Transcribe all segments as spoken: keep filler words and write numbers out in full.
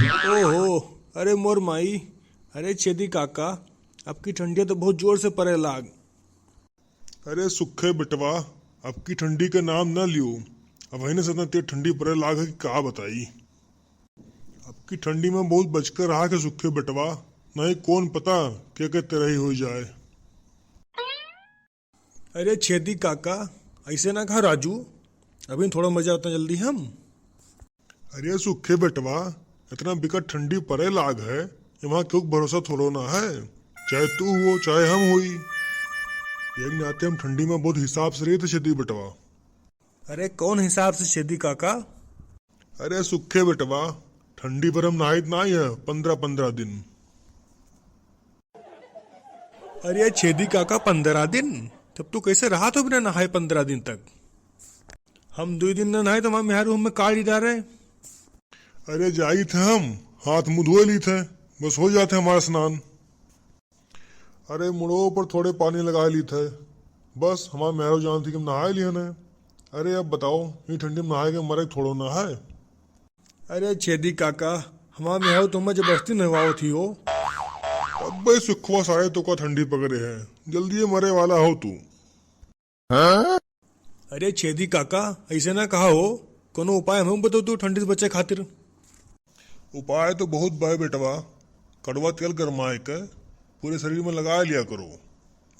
ओहो, अरे मोर माई, अरे छेदी काका, अबकी ठंडिया तो बहुत जोर से परे लाग। अरे सुखे बेटवा, अबकी ठंडी के नाम न लियो। अबहिने से इतना तेज ठंडी परे लाग है कि का बताई। अबकी ठंडी में बहुत बचकर रहा के सुखे बेटवा, नहीं कौन पता के के तरही हो जाए। अरे छेदी काका, ऐसे ना कहा राजू, अभी थोड़ा मजा आता जल्दी हम। अरे सुखे बेटवा, इतना बिकट ठंडी परे लाग है, एमा केहू के भरोसा थोड़ो ना है, चाहे तू हो चाहे हम होई। एक नाते हम ठंडी में बहुत हिसाब से रही थे छेदी बेटवा। अरे कौन हिसाब से छेदी काका? अरे सुखे बेटवा, ठंडी पर हम नहाइत नाई है पंद्रह पंद्रह दिन। अरे छेदी काका, पंद्रह दिन? तब तू कैसे रहा तो बिना नहाए पंद्रह दिन तक? हम दुई दिन न नहाए तो हमारे मेहरारू हमें काढ़ी डारे। अरे जाइत है हम, हाथ मुंह धोए लीत है, बस हो जात है हमारा स्नान। अरे मुड़ो पर थोड़े पानी लगा लीत है, बस हमारे मेहरारू जानती कि हम नहाए लिए ना। अरे अब बताओ, ये ठंडी में नहाए के मरे थोड़ो ना है। अरे छेदी काका, हमार मेहरारू तुम्हें जबरदस्ती नहवावत ही हो। अबे सुखवा सारे तो का ठंडी पकड़े है, जल्दी ये मरे वाला हो तू। अरे छेदी काका, ऐसे ना कहा हो, कोनो उपाय हमें बताओ तू ठंडी से बचे खातिर। उपाय तो बहुत बाय बेटवा, कड़वा तेल गरमाए के पूरे शरीर में लगा लिया करो,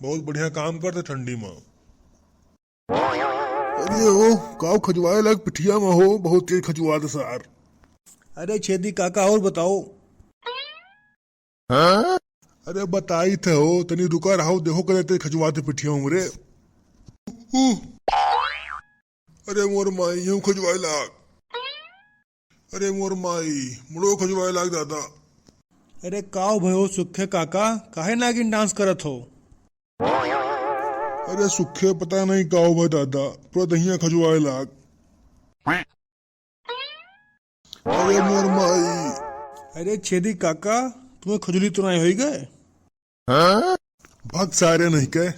बहुत बढ़िया काम करते ठंडी में। अरे ओ, काव खजुआए लाग पिठिया में हो, बहुत तेज खजुआत सार। अरे छेदी काका, और बताओ। अरे बताई थे हो, तनी रुका रहो, देखो कदे तेज खजुआत पिठिया में रे। उ, उ। अरे मोर माई, यूं खजुआए लाग। अरे मोर माई, मुड़ो खजुआए लाग दादा। अरे काव भयो सुखे काका, काहे नागिन डांस करत हो? अरे सुखे, पता नहीं का हो भाई दादा, पूरा दहिया खजुआए लाग। अरे मोर माई। अरे छेदी काका, तुम्हें खजुली तो नहीं होई गए? भाग सारे नहीं के,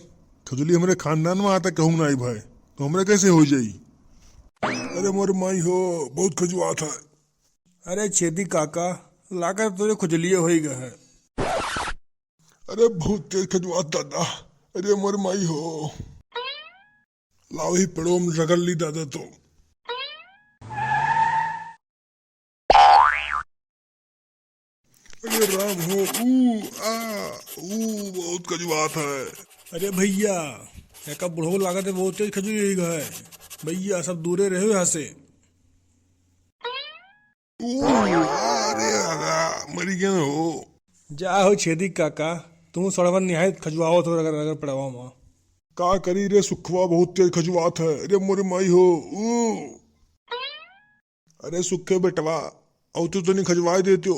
खजुली हमरे खानदान में आता कहूँ नहीं भाई, तो हमरे कैसे हो जाई? अरे मोर माई हो, बहुत खजुआत है। अरे छेदी काका, लागत तोरे खुजलिए होई गए है। अरे बहुत तेज खजुआत दादा, अरे मोर माई हो। लाओ ही पेड़ों में रगड़ ली दादा तो। अरे राम हो, ऊ, आ, ऊ, बहुत खजुआत है। अरे भैया, एका बुढ़ऊ लागत है बहुत तेज खजुली है। भैया, सब दूरे रहो यहाँ से। ऊ, अरे दादा, मरी गया हो। जा हो छेदी काका, तू सड़वन निहायत खजुआवत हो रगड़ रगड़ पड़वा में। का करी रे सुखवा, बहुत तेज खजुआत है। अरे मोरे माई हो, ऊ। अरे सुखे बेटवा, अउ तू तनी खजुआई देतियो।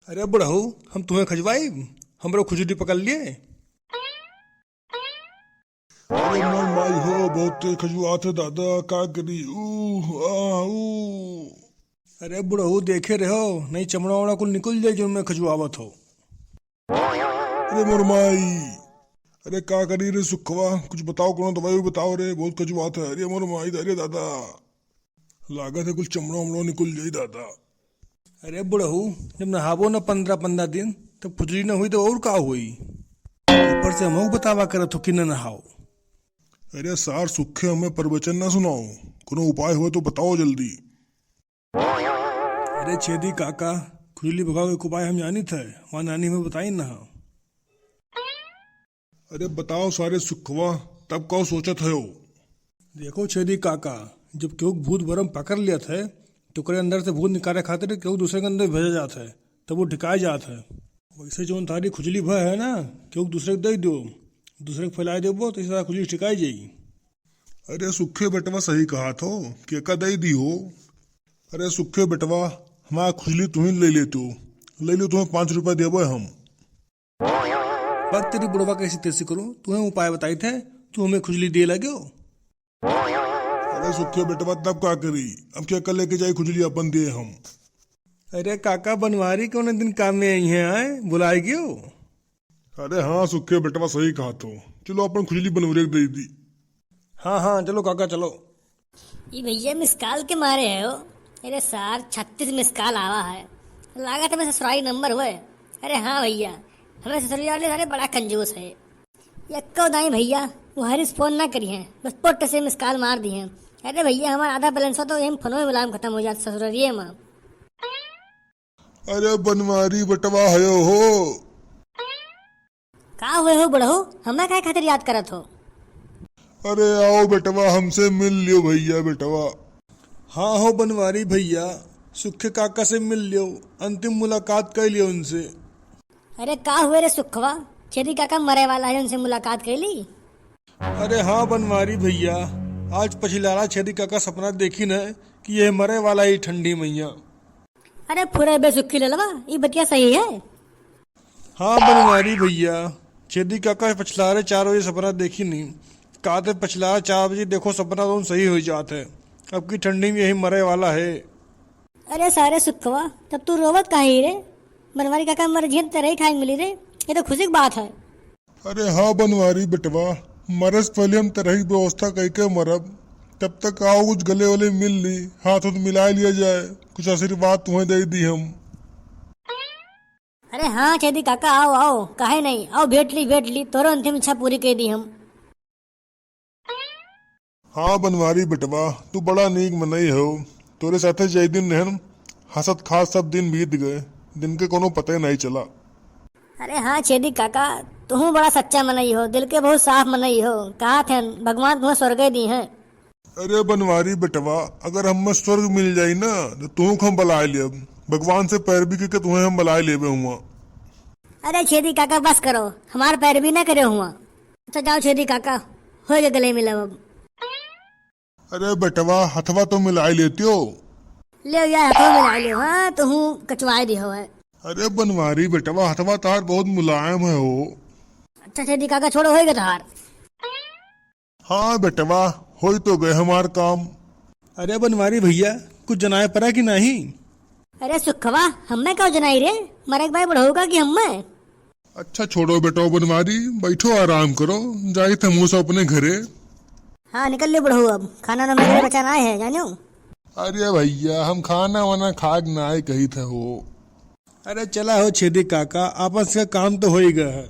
अरे बुढ़ऊ, हम तुम्हें खजुआई, हमरो खुजली पकड़ लिए। अरे मोर माई हो, बहुत तेज खजुआत है दादा, का करी? ऊ, आ, ऊ। अरे बुढ़ऊ, देखे रहो, नहीं चमड़ा वमड़ा कुल निकल जाए जो मैं खजुआवत हो। अरे मोर माई, अरे का करी रे सुखवा, कुछ बताओ, कोनो दवाई बताओ रे, बहुत खजुआत है। अरे मोर माई, अरे दादा, लागत है कुल चमड़ा उमड़ा निकल जाई दादा। अरे बुढ़ऊ, जब नहाबो न पंद्रह पंद्रह दिन, तब खुजली न हुई तो और का हुई? ऊपर से हमहू बतावा करत हो कि न नहाओ। अरे सार सुखे, हमें प्रवचन ना सुनाओ, कोनो उपाय हो तो बताओ जल्दी। अरे छेदी काका, खुजली भगावे के उपाय हम जानित है, वहाँ नानी हमें बताई ना। अरे बताओ सारे सुखवा, तब का सोचत हो? देखो छेदी काका, जब केहू के भूत भरम पकड़ लेत है, तो ओकरे अंदर से भूत निकाले खातिर केहू दूसरे के अंदर भेजा जात है, तब वो ढिकाए जात है। वैसे जौन थारी खुजली भय है ना, केहू दूसरे के दे दो, दूसरे के फैलाए देबो, तो इस तरह खुजली ढिकाई जाई। अरे सुखे बेटवा सही कहा थो, कि एका दे दी हो। अरे सुखे बेटवा, हमारा खुजली तुम्हें ले लेते हो, ले लो, तुम्हें पाँच रुपया देबो हम। बात तेरी बुढ़वा कैसी तैसी करूं, तुम्हें उपाय बताई थे, तू हमें खुजली दिए लगे हो। अरे सुखे बेटवा, तब का करी, अब क्या कर लेके जाई खुजली अपन दिए हम। अरे काका बनवारी कौन दिन काम में आई हैं, आए बुलाए गयो। अरे हाँ सुखे बेटवा सही कहा थो, चलो अपन खुजली बनवरे के दे दी। हाँ हाँ चलो काका चलो। ई भैया मिस कॉल के मारे है हो, अरे सार, छत्तीस मिस कॉल आवा है, लागत है ससुरारी नंबर होए। अरे हाँ भइया, हमरे ससुरारी वाले सारे बड़ा कंजूस है। यक्को दाई भइया, वो हरीश फोन ना करिहैं, बस पोट्ट से मिस कॉल मार दिहैं। अरे भइया, हमार आधा बैलेंस हो तो यही फोन में मुलायम खतम हो जात ससुरारिये में। अरे बनवारी बेटवा हयो हो। का हुए हो बुढ़ऊ, हमें काहे खातिर याद करत हो? अरे आओ बेटवा, हमसे मिल लियो भइया बेटवा। हाँ हो बनवारी भइया, सुखे काका से मिल लियो, अंतिम मुलाकात कर लियो उनसे। अरे का हुए रे सुखवा, छेदी काका मरे वाला है, उनसे मुलाकात कर ली? अरे हाँ बनवारी भइया, आज पछिलारा छेदी काका सपना देखिन है कि यह मरे वाला ही ठंडी मइया। अरे फुरे बे सुखी ललवा, ई बतिया सही है? हाँ बनवारी भइया, छेदी काका पछिलारे चार बजे सपना देखिन ही। कहत है पछिलारे चार बजे देखो सपना तो सही होइ जात है। अब की ठंडी में यही मरे वाला है। अरे सारे सुखवा, तब तू रोवत काहे ही रे? बनवारी काका मर जिहैं त तरही खाए मिली रे, ये तो खुशी की बात है। अरे हाँ बनवारी बेटवा, मरे से पहिले हम तरही की व्यवस्था कइके मरब। तब तक आओ कुछ गले वले मिल ली, हाथ उथ मिलाए लिया जाए, कुछ आशीर्वाद तुम्हें दे दी हम। अरे हाँ छेदी काका, आओ आओ, काहे नहीं, आओ भेंट ली भेंट ली, तोरो अंतिम इच्छा पूरी कर दी हम। हाँ बनवारी बेटवा, तू बड़ा नीक मनई हो। तोरे साथे जय दिन रहन, हंसत खात सब दिन बीत गए, दिन के कोनो पते नहीं चला। अरे हाँ छेदी काका, तुहूँ बड़ा सच्चा मनई हो, दिल के बहुत साफ मनई हो। कहा थे भगवान तुम्हें स्वर्ग दिहैं। अरे बनवारी बेटवा, अगर हमें स्वर्ग मिल जाई ना तो तुहूँ हम बलाए लेब। भगवान से पैरवी करके तुम्हें हम बलाए लेबे हुआ। अरे छेदी काका बस करो, हमार पैरवी ना करे हुआ। अच्छा जाओ छेदी काका, हो गए गले मिलब अब। अरे बेटवा, हथवा तो मिलाए लेतियो। ले यार, हथवा मिलाए लियो, हाँ, तुहूँ कचवाए दिहो है। अरे बनवारी बेटवा, हथवा तार बहुत मुलायम है हो। अच्छा छेदी काका, छोड़ो, होइगा तोहार। हाँ बेटवा, होई तो गए हमार काम। अरे बनवारी भइया, कुछ जनाए परा कि नहीं? अरे सुखवा, हम्मे का जनाई रे? मरे के बाई बुढ़ऊ का कि हम्मे? अच्छा छोड़ो बेटवा बनवारी, बैठो आराम करो, जाइत हमहूँ सब अपने घरे। हाँ निकल लियो बुढ़ऊ, अब खाना ना मेरे बचा ना है जानियो। अरे भइया, हम खाना वाना खाक नाहीं कहित है हो। अरे चला हो छेदी काका, आपन से काम तो होई गए है।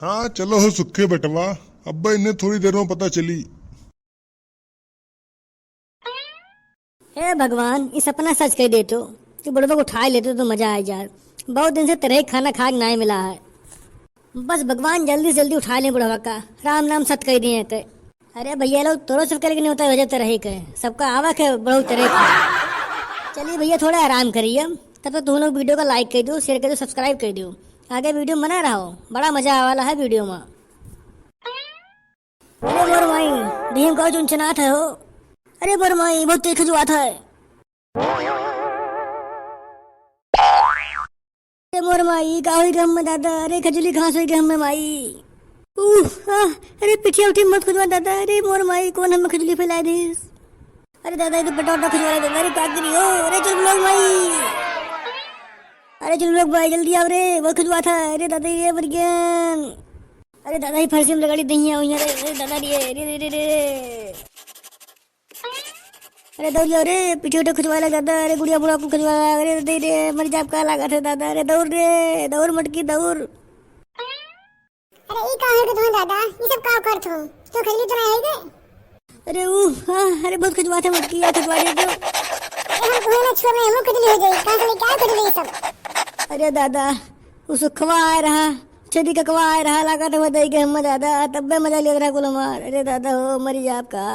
हाँ चलो हो सुखे बेटवा, अब्बे इन्हें थोड़ी देर में पता चली। हे भगवान, ई सपना सच कइ देतो, कि बुढ़वा को उठाए लेतो तो मजा आइ जाए। बहुत दिन से तरही खाना खाक नाहीं मिला है। बस भगवान जल्दी से जल्दी उठाए लें बुढ़वा का, राम नाम सत कइ दिए के। अरे भइया लोग, तोरो सबके लेकिन होता वजह तरही के, सबका आवा के बुढ़ऊ तरही के। चलिए भइया, थोड़ा आराम करिए, तब तक तुम लोग video का like कइ दियो, share कइ दियो, subscribe कइ दियो, आगे video में बना रहो, बड़ा मजा आवे वाला है video में। अरे मोर माई, देह में का चुनचुनात है हो। अरे मोर माई, बहुत तेज खजुआत है। अरे मोर माई, का होई गए हमें दादा? अरे खजुली घास होई गए हमें माई। उह, आह, अरे पिठिया उठी मत खजुआ दादा। अरे मोर माई, कौन हमें खजुली फैलाए दिस? अरे दादा, ये तो पेटा उटा खजुआ दादा। अरे का करी हो? अरे चल लोग माई, अरे चल लोग भाई, जल्दी आओ रे, बहुत खजुआ था। अरे दादा, ये मर गया। अरे दादा, ये फरसी में रगड़ी दहिया हुई है रे। अरे दादा रे, रे, रे, रे, रे। अरे दौड़ जाओ रे, पीछे उठे खजुआ लग दादा। अरे गुड़िया बुढ़ा को खजुआ लग, अरे दे रे, मर जाब का लागत है दादा। अरे दौड़ रे, दौड़ मटकी दौड़। अरे ई का है के तुम्हें दादा, ई सब का करत हो? तो खजली तो नहीं है के? अरे ऊ, हाँ, अरे बहुत खजुआ था मटकी, या खजुआ दे दो। अरे हम तुम्हें ना छोड़ रहे, हम खजली हो जाए। कहाँ से लेके आए खजली ये सब? अरे दादा, ऊ सुखवा आए रहा, छेदी ककवा आए रहा, लागत है वो दे गए हम दादा, तब्बे मजा लिया रहा कुल मार। अरे दादा हो, मरी जाब का।